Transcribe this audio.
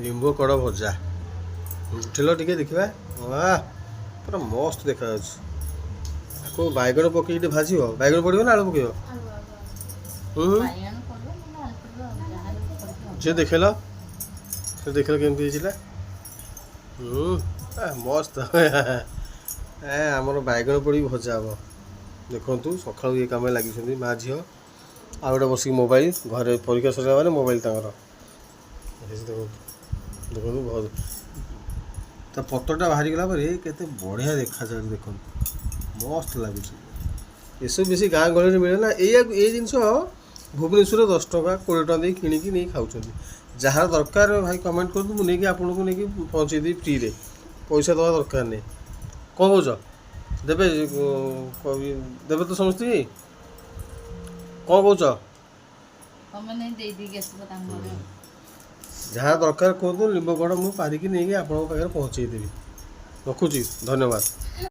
ଲିମ୍ବ କଡ଼ ଭଜା। ଉଠିଲ ଟିକେ ଦେଖିବା। ୱା, ପୁରା ମସ୍ତ ଦେଖାଯାଉଛି। ଆକୁ ବାଇଗଣ ପକେଇକି ଟିକେ ଭାଜିବ। ବାଇଗଣ ପଡ଼ିବ ନା ଆଳୁ ପକେଇବ? ହୁଁ। ବାଇଗଣ ପଡ଼ିବ ନହେଲେ ଆଳୁ ପଡ଼ିବ ଆଉ ଯାହାହେଲେ ବି ପଡ଼ିବ ଆଉ। ସେ ଦେଖିଲ, ସେ ଦେଖିଲ କେମିତି ହେଇଥିଲା। ହୁଁ, ମସ୍ତ। ଏ ଆମର ବାଇଗଣ ପଡ଼ିକି ଭଜା ହବ। ଦେଖନ୍ତୁ, ସକାଳୁ ଇଏ କାମରେ ଲାଗିଛନ୍ତି ମା ଝିଅ। ଆଉ ଗୋଟେ ବସିକି ମୋବାଇଲ। ଘରେ ପରୀକ୍ଷା ସରିଲା ମାନେ ମୋବାଇଲ ତାଙ୍କର। ଦେଖନ୍ତୁ, ଦେଖନ୍ତୁ, ତା ପତ୍ରଟା ବାହାରିଗଲା ପରେ କେତେ ବଢ଼ିଆ ଦେଖାଯାଉଛି। ଦେଖନ୍ତୁ, ମସ୍ତ ଲାଗୁଛି। ଏସବୁ ବେଶୀ ଗାଁ ଗହଳିରେ ମିଳେ ନା। ଏଇଆକୁ, ଏଇ ଜିନିଷ ଭୁବନେଶ୍ୱରରେ 10 ଟଙ୍କା, 20 ଟଙ୍କା ଦେଇ କିଣିକି ନେଇ ଖାଉଛନ୍ତି। ଯାହାର ଦରକାର ଭାଇ, କମେଣ୍ଟ କରନ୍ତୁ। ମୁଁ ନେଇକି ଆପଣଙ୍କୁ ନେଇକି ପହଞ୍ଚେଇ ଦେବି ଫ୍ରିରେ, ପଇସା ଦେବା ଦରକାର ନାହିଁ। କ'ଣ କହୁଛ? ଦେବେ ଦେବେ ତ ସମସ୍ତେ? କ'ଣ କହୁଛ? ତମେ ନେଇ ଦେଇ ଦେଇକି ଆସିବ ତାଙ୍କ ଘରେ ଆଉ। ଯାହା ଦରକାର କୁହନ୍ତୁ। ଲିମ୍ବ କଡ଼ ମୁଁ ପାରିକି ନେଇକି ଆପଣଙ୍କ ପାଖରେ ପହଞ୍ଚେଇ ଦେବି। ରଖୁଛି, ଧନ୍ୟବାଦ।